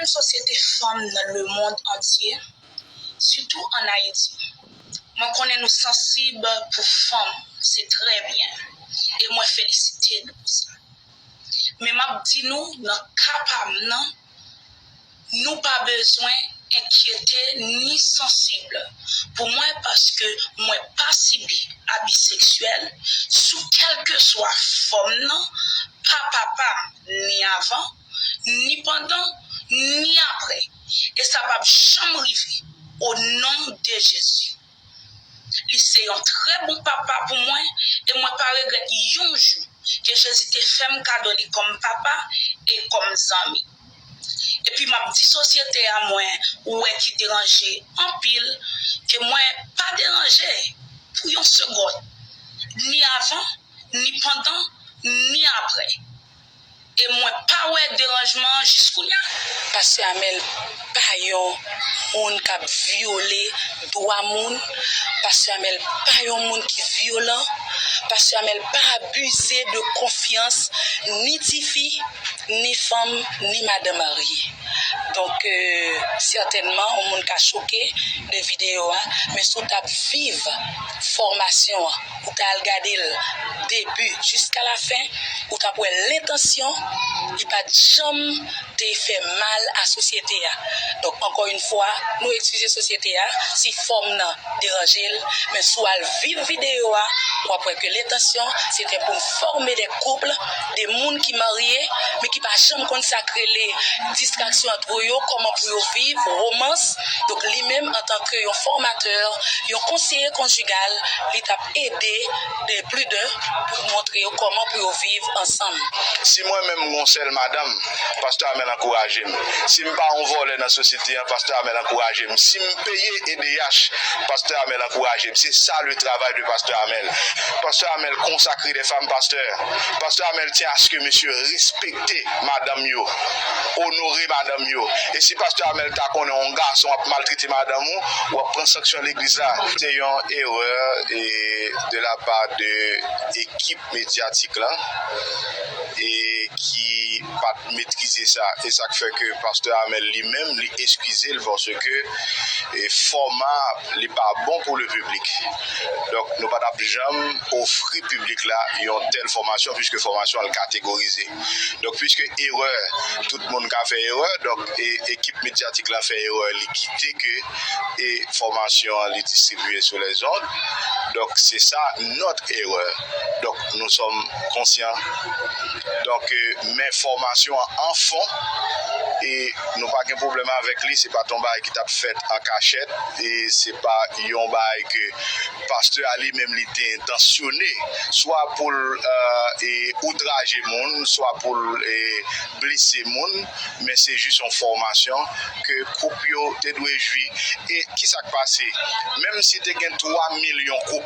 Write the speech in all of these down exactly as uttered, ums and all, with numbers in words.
sosyete fanm nan lemonn antye, sitou ann Ayiti. Mwen konnen nou sansib pou fanm, se trè byen, e mwen felisite nou pou sa. Men m ap di nou, nan ka pa m nan, nou pa bezwen enkyete ni sansib pou mwen, paske mwen pa sibi abi seksyèl sou kèlkeswa fòm nan, pa papa m, ni avan, ni pandan, ni apre. E sa p ap janm rive, o non de Jezi. Li se yon trè bon papa pou mwen, e mwen pa regrèt yon jou ke Jezi te fè m kado li kòm papa e kòm zanmi. Epi m ap di sosyete a mwen wè ki deranje anpil, ke mwen pa deranje pou yon segond, ni avan, ni pandan, ni apre. E mwen pa wè deranjman an jis kounye a. Pastè Amèl pa yon moun k ap vyole dwa moun. Pastè Amèl pa yon moun ki vyolan. Pastè Amèl pa abize de konfyans ni tifi, ni fanm, ni madan marye. Donk, euh, sètènman, yon moun ka choke de videyo a, men si w t ap viv fòmasyon an, ou t al gade l debi jiska lafen, ou t ap wè lentansyon, li pa t janm te fè mal a sosyete a. Donk, ankò yon fwa, nou eskize sosyete a si fòm nan deranje l, men si w al viv videyo a, w ap wè ke lentansyon se te pou m fòme de koup, de moun ki marye, men ki pa janm konn sa k rele distraksyon ant yo, kòman pou yo viv, womans. Donk, li menm, antanke yon fòmatè, yon konseye konjigal, li t ap ede de pli de pou montre yo kòman pou yo viv ansanm. Si mwen menm m gon sèl madanm, pastè Amèl ankouraje m. Si m pa yon vòlè nan sosyete an, pastè Amèl ankouraje m. Si m peye E D H, pastè Amèl ankouraje m. Se sa le travay de pastè Amèl. Pastè Amèl konsakre de fanm pastè. Pastè Amèl tyen aske mesye respekte madanm yo, onore madanm yo. E si pastè Amèl ta konnen yon gason ap maltrete madanm ou, w ap pran sanksyon legliz la. Se yon erè e de la pa de ekip medyatik la e ki pa t metrize sa. E sa k fè ke pastè Amèl li menm, li eskize l paske e fòma li pa bon pou le piblik. Donk, nou pa t ap janm ofri piblik la yon tèl fòmasyon, piske fòmasyon an l kategorize. Donk, piske erè, tout moun ka fè erè, donk, e, ekip medyatik la fè erè, li kite ke e fòmasyon an li distribiye sou lèzond. Donk, se sa notre erreur. Donk, nous sommes conscients. Donk, euh, men fòmasyon an an fon, e nou pa gen pwoblèm avèk li, se pa t yon bagay ki t ap fèt an kachèt, e se pa yon bagay ke pastè a li menm li te entansyone, swa pou l, euh, e outraje moun, swa pou l, e blese moun, men se jis yon fòmasyon ke koup yo te dwe jwi. E ki sa k pase? Menm si te gen twa milyon koup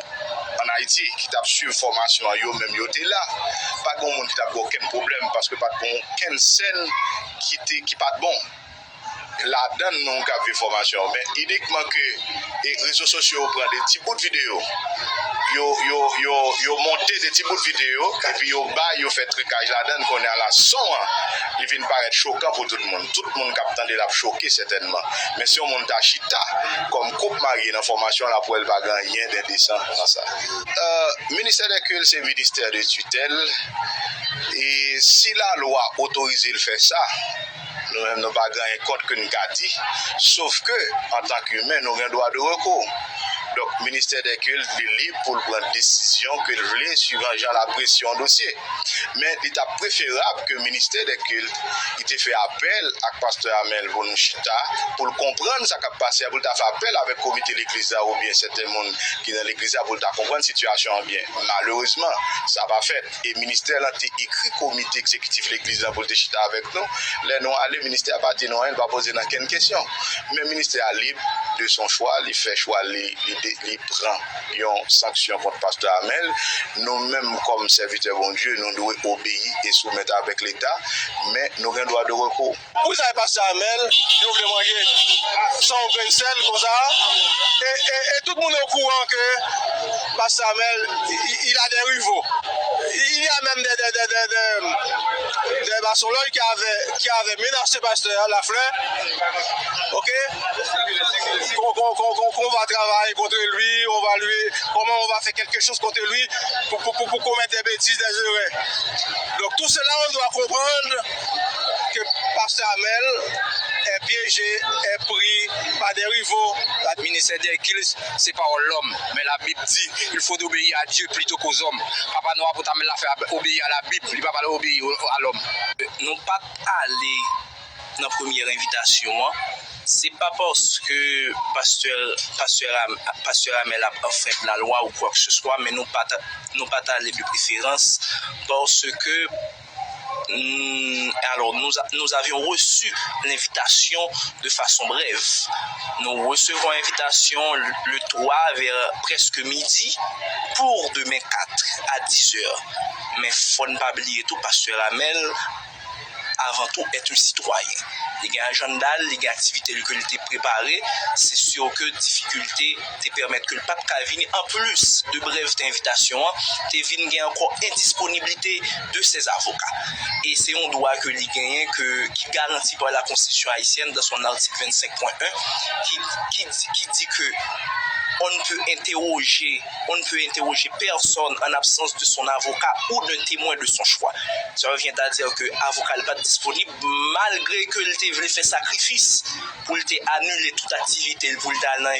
ann Ayiti ki t ap swiv fòmasyon an, yo menm yo te la. Pa t gen moun ki t ap gen okenn pwoblèm, paske pa t gen okenn sèn ki te, ki pa t bon. Ladann moun k ap viv fòmasyon yo. Men inikman ke e rezo sosyo yo pran de ti bout videyo, yo, yo, yo, yo monte de ti bout videyo, epi yo bay, yo fè trikaj ladann, kounye a la son an, li vin parèt chokan pou tout moun. Tout moun k ap tande l ap choke sètènman. Men si yon moun ta chita kòm koup marye nan fòmasyon, l ap wè l pa gen anyen dendesan nan sa. Euh, ministè dè kilt se ministè de titèl, e si lalwa otorize l fè sa, nou menm nou pa gen anyen kont ke n ka di, sof ke, antanke imen, nou gen dwa de rekou. Donk, ministè dè kilt, li lib pou l pran desizyon ke l vle, swivan jan l apresye yon dosye. Men, li t ap preferab ke ministè dè kilt, li te fè apèl ak pastè Amèl pou nou chita, pou l konprann sa k ap pase a, pou l ta fè apèl avèk komite legliz la oubyen sèten moun ki nan legliz la pou l ta konprann sitiyasyon an byen. Malerezman, sa pa fèt. E ministè lan te ekri komite egzekitif legliz la pou l te chita avèk nou. Lè nou ale, ministè a pa di nou anyen, li pa poze n okenn kesyon. Men ministè a lib de son chwa, li fè chwa li, li pran yon sanksyon kont pastè Amèl, nou menm kòm sèvitè Bondye, nou dwe obeyi e soumèt avèk Leta, men nou gen dwa de rekou. Pou sa e pastè Amèl, yo vle manje san yon grenn sèl konsa. E, e, e tout moun okouran ke pastè Amèl, il a des rivaux. Il y a même des, des, des, des, des, des maçonnes qui avaient, qui avaient menacé pasteur Lafleur. OK? Qu'on, qu'on, qu'on, qu'on, qu'on va travailler contre lui, on va lui, comment on va faire quelque chose contre lui pour, pour, pour, pour commettre des bêtises, des erreurs. Donc tout cela, on doit comprendre que pasteur Amèl est piégé, est pris par des rivaux. Ministère des cultes, c'est parole l'homme, mais la Bible dit il faut obéir à Dieu plutôt qu'aux hommes. Papa nou apot Amèl la fè obéi a la Bib, li pa pale obéi a lòm. Nou pa t ale nan premyè envitasyon an, se pa paske pastè pastè pastè Amèl ap anfrent lalwa ou kwa ke se swa, men nou pa t nou pa t ale de preferans paske Hmm, alors, nous, nous avions reçu l'invitation de façon brève. Nous recevons l'invitation le trois vers presque midi pour demain quatre à dix heures. Men fò n pa bliye tou, pastè Amèl, avant tout, est un citoyen. Li gen ajanda l, li gen aktivite l ke li te prepare. Se si ke difikilte te pèmèt ke l pa t ka vini, anplis de brèvte envitasyon an, te vin gen ankò endisponiblite de ses avocats. E se yon dwa ke li genyen, ke, ki garanti par la Constitution haïtienne dans son article vingt-cinq point un, qui, qui, qui dit que on ne peut interroger, on ne peut interroger personne en absence de son avocat ou d'un témoin de son choix. Sa vyen a di ke avoka l pa t disponib, malgre ke l te vle fè sakrifis pou l te anile tout aktivite l, pou l te al nan